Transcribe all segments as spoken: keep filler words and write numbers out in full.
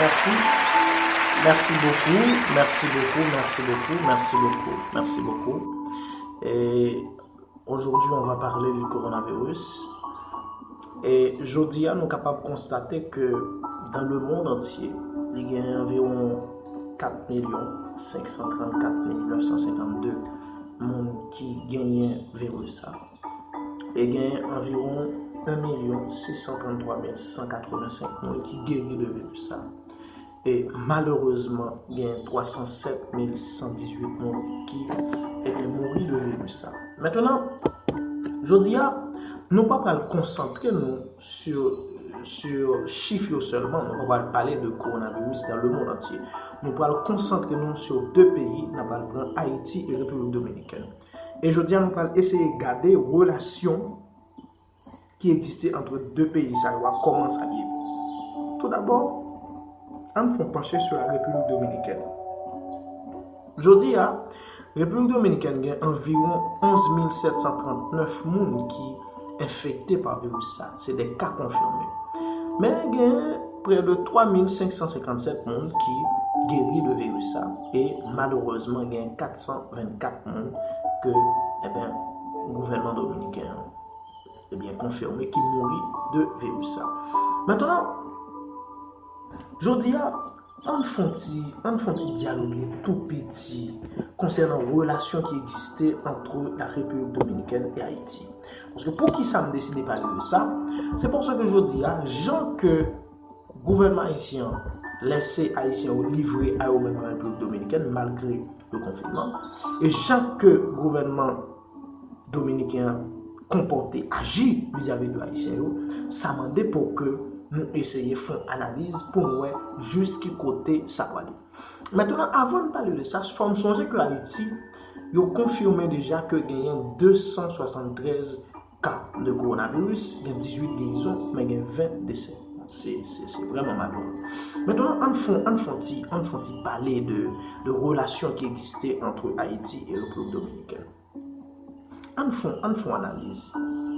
Merci. Merci beaucoup, merci beaucoup, merci beaucoup, merci beaucoup, merci beaucoup. Et aujourd'hui, on va parler du coronavirus. E jodi a, nou kapab konstate ke dans le monde entier, li gen anviwon kat milyon senk san trannkat mil nèf san senkannde moun ki genyen viris sa. E gen anviwon en milyon sis san tranntwa mil san katrevensenk moun ki geri de viris sa. E malerezman, gen twa san sèt mil san dizuit moun ki, ebyen, mouri de viris sa. Mentnan, jodi a, nou pa pral konsantre nou sur, sur chif yo sèlman, nou pa pral pale de coronavirus dans le monde entier. Nou pral konsantre nou sur de peyi, n ap pral pran Ayiti e Repiblik Dominikèn. E jodi a, nou pral eseye gade relasyon ki egziste ant de peyi sa yo a, kòman sa ye. Toudabò, ann fè yon panche sou la Repiblik Dominikèn. Jodi a, Repiblik Dominikèn gen anviwon onz mil sèt san trannèf moun ki enfekte pa viris sa. Se de ka konfime. Men gen prè de twa mil senk san senkannsèt moun ki geri de viris sa. E malerezman, gen kat san vennkat moun ke, ebyen, gouvènman dominiken an, ebyen, konfime ki mouri de viris sa. Mentnan, jodi a, ann fè yon ti, ann fè yon ti dyaloge tou piti konsènan relasyon ki egziste ant la Repiblik Dominikèn e Ayiti. Paske poukisa m deside pale de sa? Se paske jodi a, jan ke gouvènman ayisyen an lèse Ayisyen yo livre a yo menm an Repiblik Dominikèn, malgre le konfinman, e jan ke gouvènman dominiken an konpòte, aji vizavi de Ayisyen yo, sa mande pou ke nou eseye fè yon analiz pou n wè jis ki kote sa prale. Mentnan, avan n pale de sa, fò n sonje ke Ayiti, yo konfime deja ke genyen de san swasanntrèz ka de kowonaviris, gen dizuit gerizon, men gen ven desè. Se, se, se vrèman malere. Mentnan, ann fè, ann fè yon ti, ann fè yon ti pale de, de relasyon ki egziste ant Ayiti e Repiblik Dominikèn. Ann fè, ann fè yon analiz,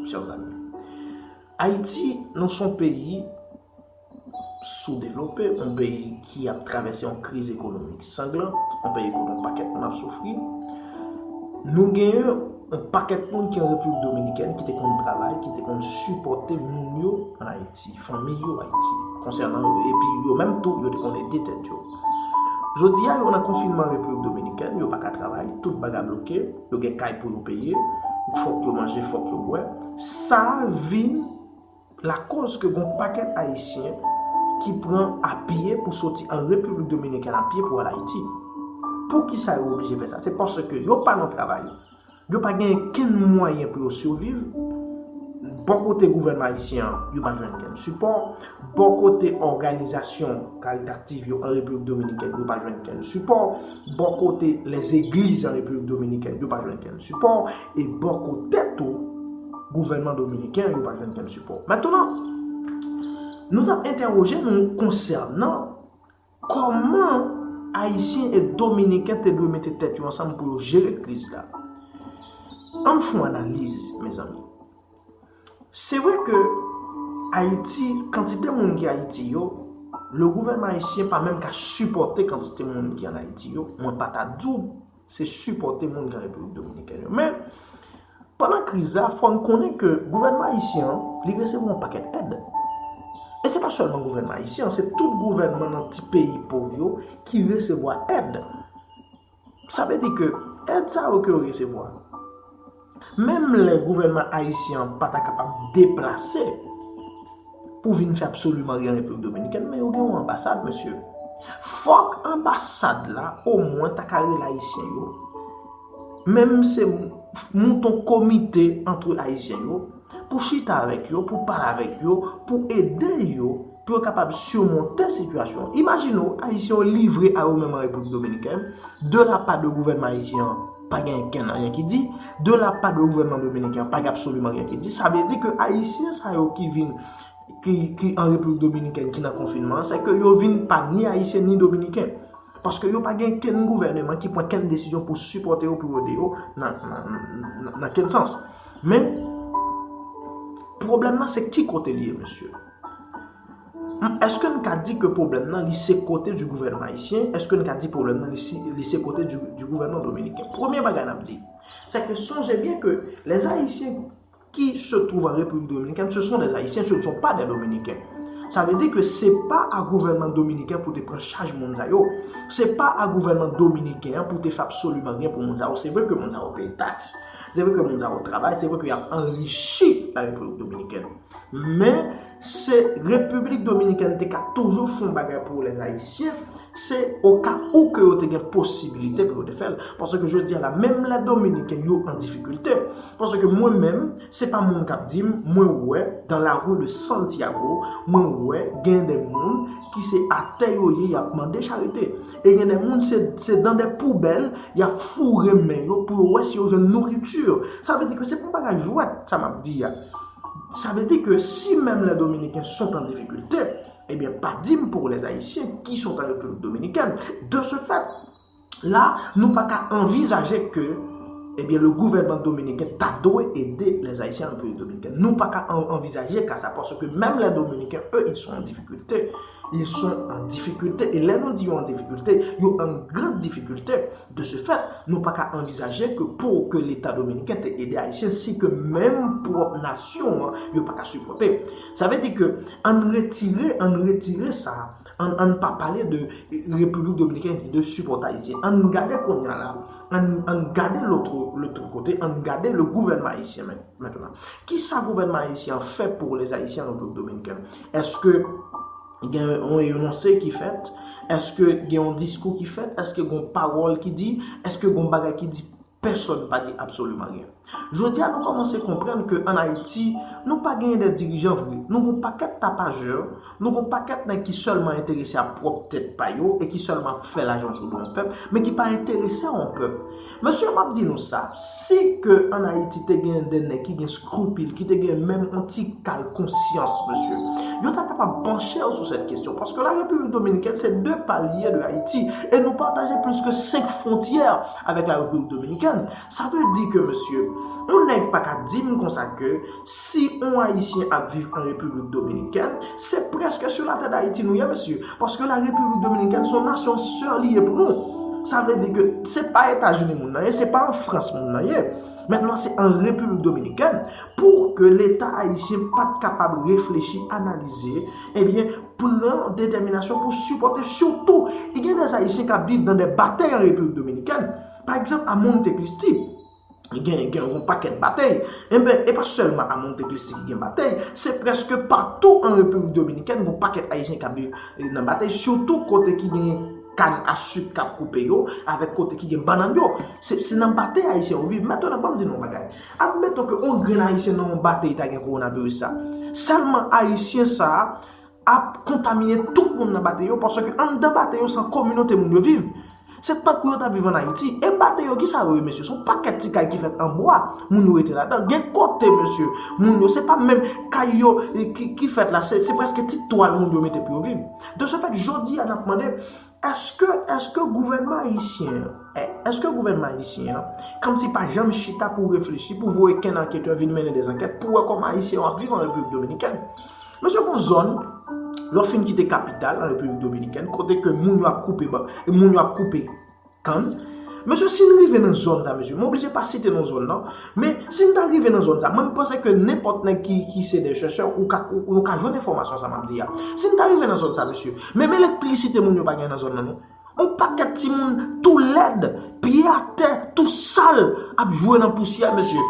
chè zanmi. Ayiti, nou se yon peyi soudevlope, yon peyi ki ap travèse yon kriz ekonomik sanglan, yon peyi kote yon pakèt moun ap soufri. Nou genyen yon pakèt moun ki an Repiblik Dominikèn ki te konn travay, ki te konn sipòte moun yo an Ayiti, fanmi yo Ayiti, konsènan yo, epi yo menm tou, yo te konn ede tèt yo. Jodi a, yo nan konfinman Repiblik Dominikèn, yo pa ka travay, tout bagay bloke, yo gen kay pou yo peye, fòk yo manje, fòk yo bwè. Sa vin lakòz ke gon pakèt Ayisyen ki pran a pye pou soti an Repiblik Dominikèn a pye pou al Ayiti. Poukisa yo oblije fè sa? Se paske yo pa nan travay. Yo pa gen okenn mwayen pou yo siviv. Bò kote gouvènman ayisyen an, yo pa jwenn okenn sipò. Bò kote òganizasyon karitatif yo an Repiblik Dominikèn, yo pa jwenn okenn sipò. Bò kote lèzegliz an Repiblik Dominikèn, yo pa jwenn okenn sipò. E bò kote tou, gouvènman dominiken, yo pa jwenn okenn sipò. Mentnan, nou t ap entèwoje nou konsènan kòman Ayisyen e Dominiken te dwe mete tèt yo ansanm pou yo jere kriz la. Ann fè yon analiz, mezanmi. Se vre ke Ayiti, kantite moun ki Ayiti yo, le gouvènman ayisyen pa menm ka sipòte kantite moun ki an Ayiti yo, mwen pa ta di w se sipòte moun ki an Repiblik Dominikèn yo. Men, pandan kriz la, fò n konnen ke gouvènman ayisyen an, li resevwa yon pakèt èd. E se pa sèlman gouvènman ayisyen an, se tout gouvènman nan ti peyi pòv yo ki resevwa èd. Sa vle di ke èd sa yo ke yo resevwa, menm lè gouvènman ayisyen an pa ta kapab deplase pou vin fè absoliman ryen an Repiblik Dominikèn, men yo gen yon anbasad, mesye. Fòk anbasad la, omwen, ta ka rele Ayisyen yo, menm se mouton komite ant Ayisyen yo, pou chita avèk yo, pou pale avèk yo, pou ede yo, pou yo kapab simonte sitiyasyon an. Imajine w, Ayisyen yo livre a yo menm an Repiblik Dominikèn, de la pa de gouvènman ayisyen an, pa gen okenn anyen ki di, de la pa de gouvènman dominiken an, pa gen absoliman anyen ki di. Sa vle di ke Ayisyen sa yo ki vin, ki, ki an Repiblik Dominikèn, ki nan konfinman an, se ke yo vin pa ni Ayisyen ni Dominiken. Paske yo pa gen kenn gouvèneman ki pran kenn desizyon pou sipòte yo, pou yo ede yo nan, nan, nan, nan kenn sans. Men, pwoblèm nan se ki kote li ye, mesye. Èske n ka di ke pwoblèm nan li se kote du gouvènman ayisyen? Èske n ka di pwoblèm nan li se, li se kote du, du gouvènman dominiken? Premye bagay n ap di, c'est que songez bien que les Haïtiens qui se trouvent en République dominicaine, ce sont des Haïtiens, ce ne sont pas des Dominicains. Sa vle di ke se pa a gouvènman dominiken pou te pran chaj moun sa yo. Se pa a gouvènman dominiken an pou te fè absoliman ryen pou moun sa yo. Se vre ke moun sa yo peye taks. Se vre ke moun sa yo travay. Se vre ke y ap anrichi la Repiblik Dominikèn. Men, se Repiblik Dominikèn te ka toujou fè yon bagay pou les Haïtiens, se oka ou ke yo te gen posibilite pou yo te fè l. Paske jodi a la, menm lè Dominiken yo an difikilte. Paske mwen menm, se pa moun k ap di m, mwen wè, dans la rue de Santiago, mwen wè, gen de moun ki se atè yo ye, y ap mande charite. E gen de moun, se, se dans des poubelles, y ap foure men yo pou yo wè si yo jwenn nouriti. Sa vle di ke se pa yon bagay jwèt, sa m ap di a. Sa vle di ke si menm les Dominicains sont en difficulté, ebyen, pa di m pour les Haïtiens qui sont en République dominicaine. De ce fait, la, nou pa ka anvizaje ke, ebyen, le gouvènman dominiken ta dwe ede les Haïtiens en République dominicaine. Nou pa ka an- anvizaje ka sa, paske menm les Dominicains, eux, ils sont en difficulté. Ils sont en difficulté. E lè nou di yo an difikilte, yo an gran difikilte. De ce fait, nou pa ka anvizaje ke pou ke Leta dominiken te ede Ayisyen si ke menm pwòp nasyon an, yo pa ka sipòte. Sa vle di ke ann retire, ann retire sa, ann, ann pa pale de Repiblik Dominikèn ki de sipòte Ayisyen. Ann gade kounye a la, ann, ann gade lòt, lòt kote, ann gade le gouvènman ayisyen men- mentnan. Kisa gouvènman ayisyen an fè pou les Haïtiens en République dominicaine? Èske gen yon enonse ki fèt? Èske gen yon diskou ki fèt? Èske gen yon pawòl ki di? Èske gen yon bagay ki di? Pèsonn pa di absoliman ryen. Jodi a, nou kòmanse konprann ke ann Ayiti, nou pa genyen de dirijan vre. Nou gen yon pakèt tapajè, nou gen yon pakèt nèg ki sèlman enterese a pwòp tèt pa yo e ki sèlman ap fè lajan sou do yon pèp, men ki pa enterese a yon pèp. Mesye, m ap di nou sa, si ke ann Ayiti te genyen de nèg ki gen eskripil, ki te gen menm yon ti kal konsyans, mesye, yo ta kapab panche yo sou sèt kesyon, paske la Repiblik Dominikèn se de pa l ye de Ayiti, e nou pataje plis ke senk fwontyè avèk la Repiblik Dominikèn. Sa vle di ke, mesye, yon nèg pa ka di m konsa ke si yon Ayisyen ap viv an Repiblik Dominikèn, se prèske sou latè Dayiti nou ye, mesye, paske la Repiblik Dominikèn se yon nasyon sè li ye pou nou. Sa vle di ke se pa Etazini moun nan ye, se pa an Frans moun nan ye. Mentnan, se an Repiblik Dominikèn pou ke Leta ayisyen pa t kapab reflechi, analize, ebyen, pran detèminasyon pou sipòte, sitou, gen de Ayisyen k ap viv nan de batèy an Repiblik Dominikèn. Pa egzanp, a Monte Cristi, gen, gen yon pakèt batèy. Enben, e pa sèlman a Monte Cristi ki gen batèy, se prèske patou an Repiblik Dominikèn, gen yon pakèt Ayisyen k ap viv, eh, nan batèy, sitou kote ki gen kann a sik k ap koupe yo, avèk kote ki gen bannann yo. Se, se nan batèy Ayisyen yo viv. Mentnan, ban m di nou yon bagay. Admeton ke yon grenn Ayisyen nan yon batèy ta gen kowonaviris sa. Sèlman Ayisyen sa a ap kontamine tout moun nan batèy yo, paske anndan batèy yo, se an kominote moun yo viv. Se tankou yo ta viv ann Ayiti. E batèy yo, kisa yo ye, mesye? Se yon pakèt ti kay ki fèt an bwa, moun yo rete ladan. Gen kote, mesye, moun yo, se pa menm kay yo, eh, ki, ki fèt la, se, se prèske ti twal moun yo mete pou yo viv. De ce fait, jodi a, n ap mande, èske, èske gouvènman ayisyen an, eh, èske gouvènman ayisyen an, kòmsi pa janm chita pou reflechi, pou voye kenn anketè vin mennen de zankèt, pou wè kòman Ayisyen yo ap viv an Repiblik Dominikèn? Mesye, gon zòn, lè w fin kite kapital, an Repiblik Dominikèn, kote ke moun yo ap koupe ba-, moun yo ap koupe kann. Mesye, si n rive nan zòn sa, mesye, m oblije pa site non zòn nan, men si n ta rive nan zòn sa, mwen, m panse ke nenpòt nèg ki, ki se de chèchè, ou ka, ou, ou ka jwenn enfòmasyon sa m ap di a. Si n ta rive nan zòn sa, mesye, menm elektrisite moun yo pa gen nan zòn nan, non. Yon pakèt timoun tou lèd, pye atè, tou sal, ap jwe nan pousyè, mesye.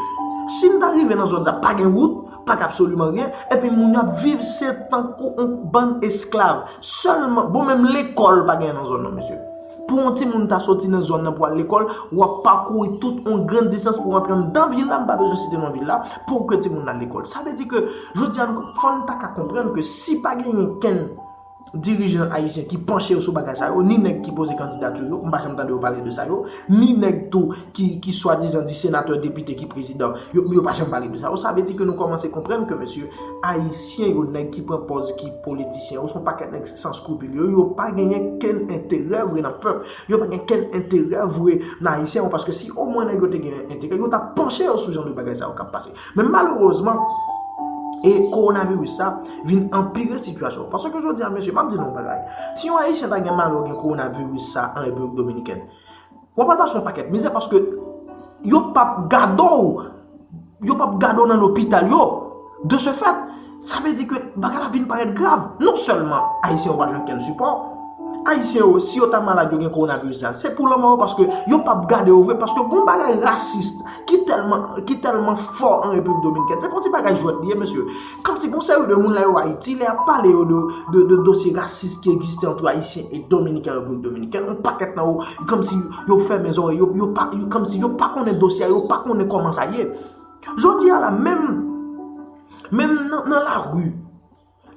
Si n ta rive nan zòn sa, pa gen wout, pa gen absoliman ryen, epi moun yo ap viv se tankou yon bann esklav. Sèlman, bon, menm lekòl pa gen nan zòn nan, mesye. Pou yon timoun ta soti nan zòn nan pou al lekòl, w ap pakouri tout yon grenn distans pou antre anndan vil la, m pa bezwen site non vil la, pou ke timoun nan al lekòl. Sa vle di ke, jodi a, fò n ta ka konprann ke si pa genyen kenn dirijan ayisyen ki panche yo sou bagay sa yo, ni nèg ki poze kandidati yo, m pa janm tande yo pale de sa yo, ni nèg tou ki, ki swadizan di senatè, depite, ki prezidan, yo, yo pa janm pale de sa yo. Sa vle di ke nou kòmanse konprann ke, mesye, ayisyen yo, nèg ki pran pòz ki politisyen yo, se yon pakèt nèg san skrupil yo, yo pa genyen kenn enterè vre nan pèp. Yo pa gen kenn enterè vre nan ayisyen yo, paske si omwen nèg yo te gen enterè, yo t ap panche yo sou jan de bagay sa yo k ap pase. Men malerezman, E kowonaviris sa vin anpire sitiyasyon. Paske jodi a, mesye, m ap di nou yon bagay. Si yon Ayisyen ta gen malè gen kowonaviris sa an Repiblik Dominikèn, w ap pase yon pakèt mizè paske yo p ap gade w, yo p ap gade w nan lopital yo. De ce fait, sa vle di ke bagay la vin parèt grav. Non sèlman Ayisyen yo pa jwenn kenn sipò, Ayisyen yo, si yo ta malad, yo gen kowonaviris la, se pou lanmò yo, paske yo p ap gade yo vre, paske gon bagay rasis ki tèlman, ki tèlman fò an Repiblik Dominikèn. Se pa yon ti bagay jwèt li ye, mesye. Kòmsi gon seri de moun la yo Ayiti, lè y ap pale yo de, de, de dosye rasis ki egziste ant Ayisyen e Dominiken an Repiblik Dominikèn, yon pakèt nan yo, kòmsi yo fèmen zòrèy, yo, yo pa, yo, kòmsi yo pa konnen dosye a, yo pa konnen kòman sa ye. Jodi a la, menm, menm nan, nan lari,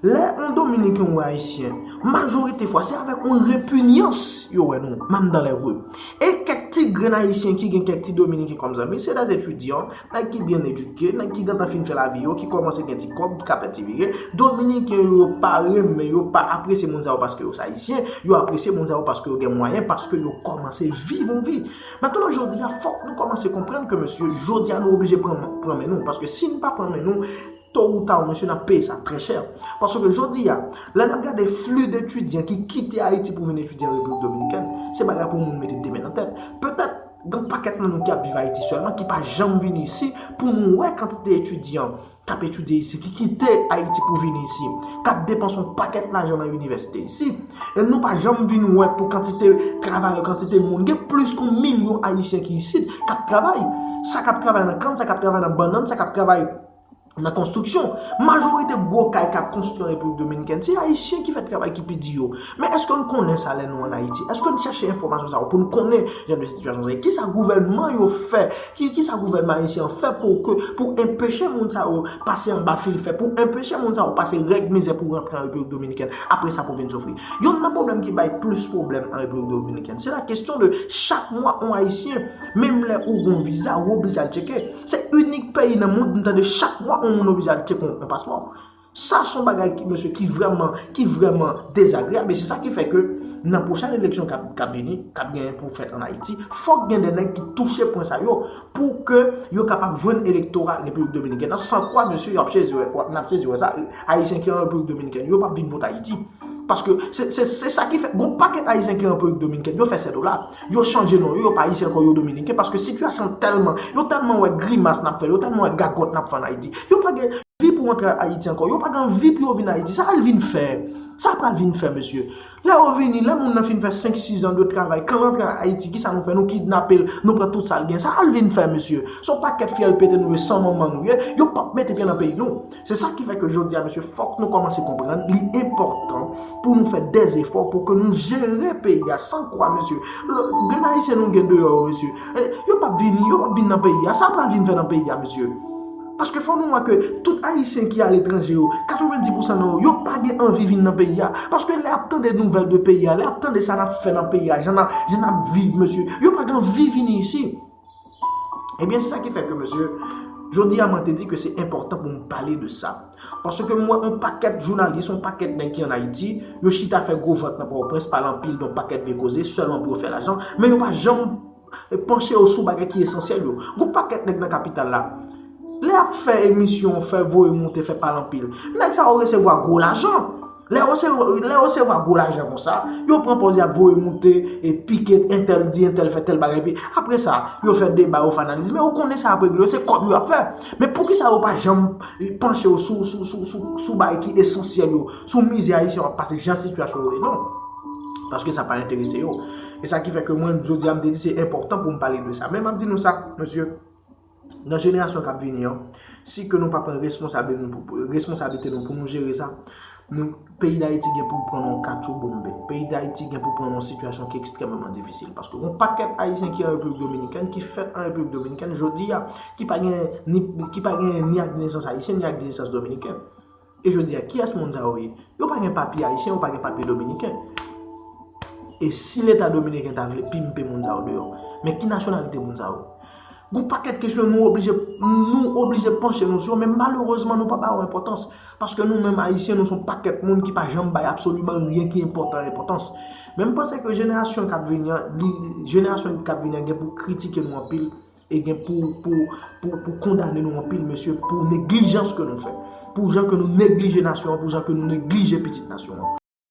lè yon Dominiken ou Ayisyen, majorite fwa, se avèk yon repinyans yo wè nou, menm dans les rues. E kèk ti grenn Ayisyen ki gen kèk ti Dominiken kòm zanmi, se des étudiants, nèg ki byen edike, nèg ki gentan fin fè lavi yo, ki kòmanse gen ti kòb, ki ka fè ti vire. Dominiken yo pa renmen, yo pa apresye moun sa yo paske yo se Ayisyen, yo apresye moun sa yo paske yo gen mwayen, paske yo kòmanse viv yon vi. Mentnan, jodi a, fòk nou kòmanse konprann ke, mesye, jodi a, nou oblije pran, pran men nou. Paske si n pa pran men nou, to ou ta, mesye, n ap peye sa trè chè. Paske jodi a, lè n ap gade fli de etidyan ki kite Ayiti pou vin etidye an Repiblik Dominikèn, se bagay pou moun mete de men nan tèt. Petèt, gen pakèt nan nou ki ap viv Ayiti sèlman, ki pa janm vini isi, pou nou wè kantite etidyan k ap etidye isi, ki kite Ayiti pou vini isi, k ap depanse yon pakèt lajan nan inivèsite isi. E nou pa janm vin wè pou kantite travayè, kantite moun, gen plis ke yon milyon Ayisyen ki isit, k ap travay. Sa k ap travay nan kann, sa k ap travay nan bannann, sa k ap travay nan konstriksyon. Majorite gwo kay k ap konstwi an Repiblik Dominikèn, se Ayisyen ki fè travay ki pi di yo. Men èske n konnen salè nou an Ayiti? Èske n chèche enfòmasyon sa yo pou n konnen jan de sitiyasyon sa yo? Kisa gouvènman yo fè? Ki, kisa gouvènman ayisyen an fè pou ke, pou enpeche moun sa yo pase anba fil fè, pou enpeche moun sa yo pase règ mizè pou rantre an Repiblik Dominikèn, apre sa pou vin soufri? Youn nan pwoblèm ki bay plis pwoblèm an Repiblik Dominikèn, se la kesyon de chak mwa yon Ayisyen, menm lè ou gen yon viza, ou oblije al tcheke. Se inik peyi nan mond m tande chak mwa yon moun oblije al tcheke yon, yon paspò. Sa se yon bagay ki, mesye, ki vrèman, ki vrèman dezagreyab. E se sa ki fè ke nan pwochèn eleksyon k ap, k ap vini, k ap genyen pou fèt an Ayiti, fòk gen de nèg ki touche pwen sa yo pou ke yo kapab jwenn elektora Repiblik Dominikèn nan. San kwa, mesye, y ap sezi wè, n ap sezi wè sa. Ayisyen ki an Repiblik Dominikèn, yo p ap vin vote Ayiti. Paske se, se, se sa ki fè, gon pakèt Ayisyen ki an Repiblik Dominikèn, yo fè sèdo la. Yo chanje non yo, yo pa Ayisyen ankò, yo Dominiken. Paske sitiyasyon tèlman, yo tèlman wè grimas n ap fè, yo tèlman wè gagòt n ap fè an Ayiti. Yo pa gen anvi pou antre Ayiti ankò. Yo pa gen anvi pou yo vin Ayiti. Sa al vin fè? Sa pral vin fè, mesye? Lè yo vini, lè moun nan fin fè senk, sis an de travay, kan l antre Ayiti, kisa nou fè? Nou kidnape l, nou pran tout sa l gen. Sa al vin fè, mesye? Se yon pakèt fyèl pete nou ye, san manman nou ye. Yo p ap mete pye nan peyi nou. Se sa ki fè ke jodi a, mesye, fòk nou kòmanse konprann li enpòtan pou nou fè dèzefò pou ke nou jere peyi a. San kwa, mesye. L-, grenn Ayisyen nou gen deyò yo, mesye. E, yo p ap vini, yo p ap vin nan peyi a. Sa pral vin fè nan peyi a, mesye? Paske fò nou wè ke tout Ayisyen ki aletranje yo, katrevenndis pousan nan yo, yo pa gen anvi vin nan peyi a. Paske lè y ap tande nouvèl de peyi a, lè y ap tande sa n ap fè nan peyi a, jan n ap, jan n ap viv, mesye, yo pa gen anvi vini isi. Ebyen, se sa ki fè ke, mesye, jodi a, mwen te di ke se enpòtan pou m pale de sa. Paske m wè yon pakèt jounalis, yon pakèt nèg ki ann Ayiti, yo chita fè gwo vant nan Pòtoprens, pale anpil de yon pakèt vye koze, sèlman pou yo fè lajan, men yo pa janm panche yo sou bagay ki esansyèl yo. Gon pakèt nèg nan kapital la, lè y ap fè emisyon, fè voye moute, fè pale anpil, nèg sa yo resevwa gwo lajan. Lè yo resevwa, lè yo resevwa gwo lajan konsa, yo pran pòz y ap voye moute, e pike entèl di entèl fè tèl bagay, epi apre sa, yo fè deba, yo fè analiz. Men ou konnen sa ap regle, se kòb yo ap fè. Men poukisa yo pa janm panche yo sou, sou, sou, sou, sou bagay ki esansyèl yo, sou mizè Ayisyen yo ap pase, jan sitiyasyon yo ye, non? Paske sa pa enterese yo. E sa ki fè ke mwen, jodi a, m te di se enpòtan pou m pale de sa. Men m ap di nou sa, mesye, nan jenerasyon k ap vini an, si ke nou pa pran responsab nou pou, responsablite nou pou nou jere sa, nou, peyi Dayiti gen pou pran yon katchou bonbe. Peyi Dayiti gen pou pran yon sitiyasyon ki ekstrèmeman difisil. Paske yon pakèt Ayisyen ki an Repiblik Dominikèn, ki fèt an Repiblik Dominikèn, jodi a, ki pa gen ni, ki pa gen ni ak nesans ayisyen, ni ak nesans dominiken. E jodi a, kiyès moun sa yo ye? Yo pa gen papye ayisyen, yo pa gen papye dominiken. E si Leta dominiken ta vle pimpe moun sa yo deyò, men ki nasyonalite moun sa yo? Gon pakèt kesyon nou oblije, nou oblije panche nou sou yo, men malerezman nou pa ba yo enpòtans. Paske nou menm Ayisyen, nou se yon pakèt moun ki pa janm bay absoliman ryen ki enpòtan enpòtans. Men m panse ke jenerasyon k ap vini an, li, jenerasyon k ap vini an gen pou kritike nou anpil e gen pou, pou, pou, pou kondane nou anpil, mesye, pou neglijans ke nou fè. pou jan ke nou neglije nasyon an, pou jan ke nou neglije pitit nasyon an.